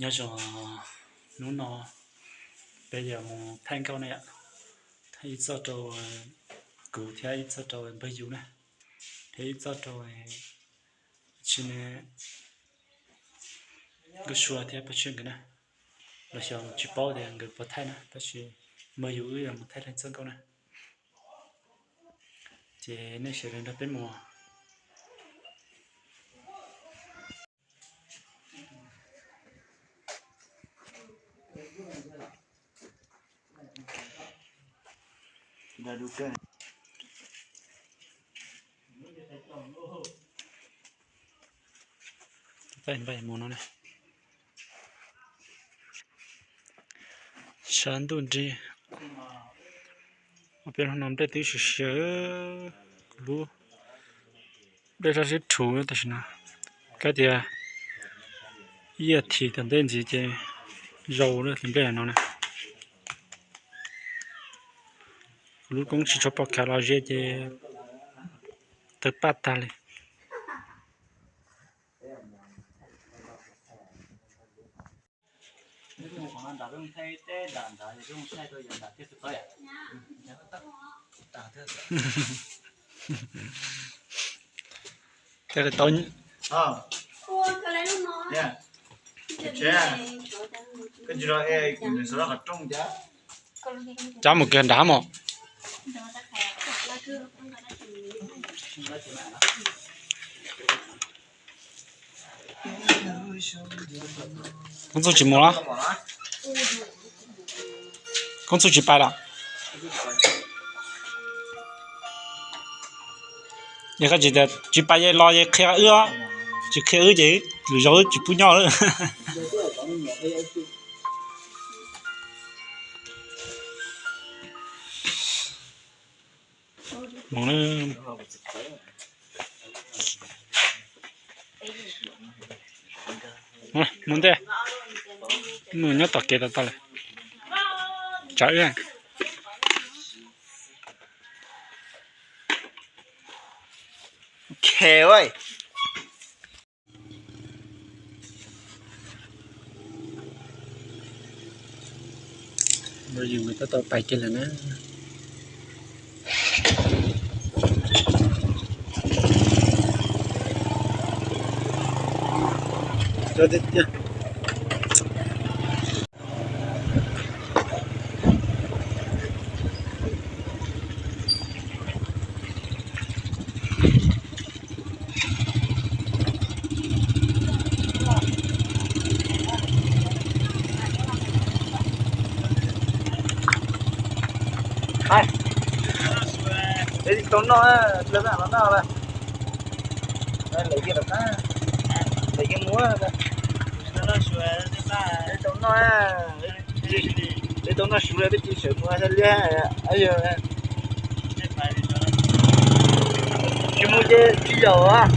Nyob zoo, hnub no peb yuav mus thaij nkauj na yom, thaij ib txoj rau kuv thiab ib txoj rau npawg Yus na, thiab ib txoj rau tsis ne, Nkauj Sua thiab Paj Tshiab nkawd na. Los xyov tsis paub tias nkawd puas thaij na, tab sis npawg Yus wb yuav mus thaij leej txoj nkauj na. Ces nej sawv daws nrog peb mus. Sab ntuj nrig, peb hnub no nplej twb siav siav, kuv lub nplej sab sib rhuv tam sim no, kab tias ib as thiv tom ntej ntxiv ces zaus lawm tus nplej no na. Kuv lub koob tsis tshua pom khav los ze ces tawg paj tag li. Cab mus kiag nrad mos. Koob txuj tsis mus los? Koob txuj tsis pais los? Yog koj tsis tias tsis pais ces los ces qhia wb os, tsis qhia wb ces lwm zaus wb tsis pub nyob lawm. Mus ntej, mus nyob tom kev tas tas lawm. Tsam wb Yus tab tom pais kiag lawm na. Peb tsis tau noj, lawv mam los noj lawm. Lawv yeej mus, peb tsis tau noj, peb tsis tau noj su lawm, peb cia li sawv mus thiaj li. Tsis mus ces tsis yaum.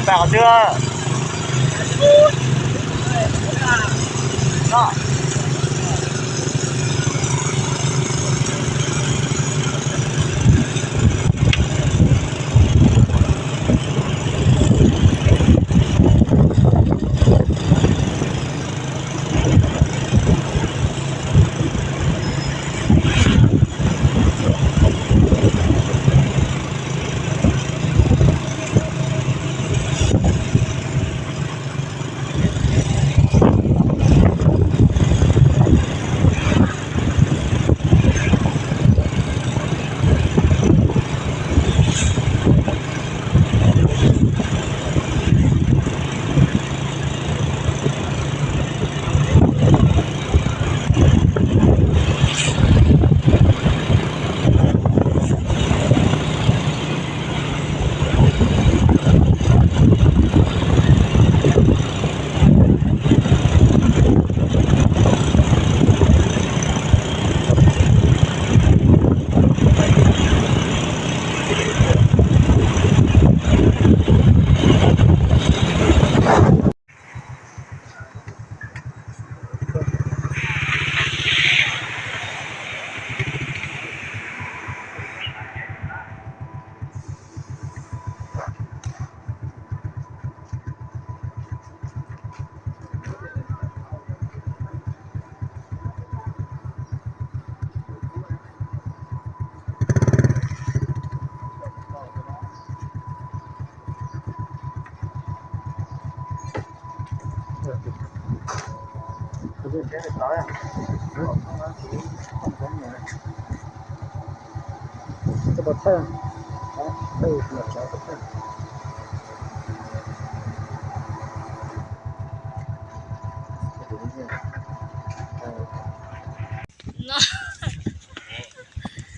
Pais qhov twg?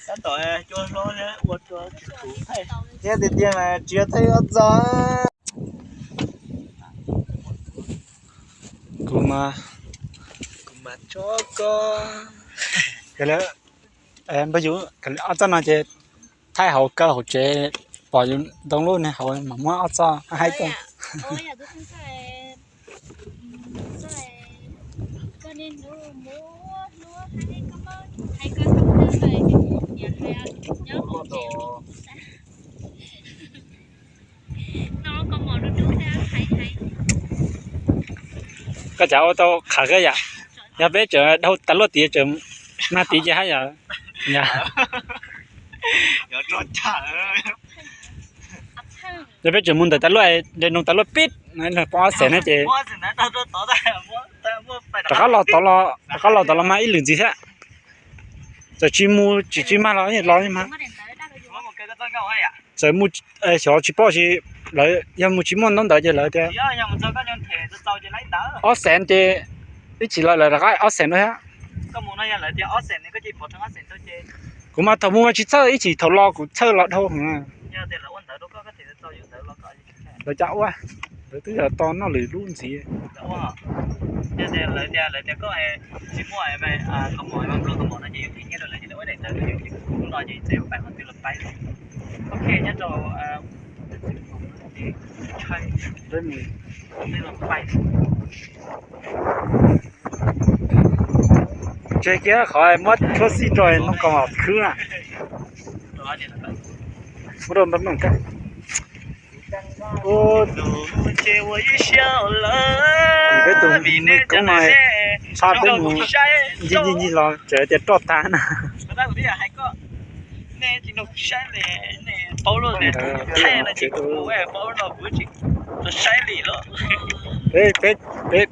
Tab tom cua hlob ua rau tsis khov thiab tiag tiag mas tsis yog thaij ob txog. Kuv mas, kuv mas tso ko. Npawg Yus, ob txog no ces thaij hauv kaw hauv tsev, pom yus ntoo lub ne hauv mas muab ob txog haib tuaj. Koj cas ua tau qhav kawg yam? Yog peb tseem dhau tas luaj tid tseem mag tid ces hab yom. Yog peb tseem mus ntawm tas luaj nres noo tas luaj pib, poob ob xees na ces rov qab los tod los, rov qab los tod los mag ib lwm ntxiv thiab. Txawm tsis mus tsis tsis mag los los mag. Txawm mus xyov tsis pom si lawv yog mus tsis muaj ntaub ntawv ces lawv tias ob xees ces ib chim los lawv rov qab ob xees no thiab. Kuv mas thaum mus mas tsis txhawj, ib chim thaum los kuv txhawj los dhau. Lawv cas ua, lawv twb yog tos noj lwm lub ntxiv. Tseg kiag qhov muab tshuab xij rau noj kaus mom khwb na. Ua rau npab noo kab. Peb tus me koob no tshaj peb mus ncig ncig ncig los tseem tias roj tag na. Peb, peb, peb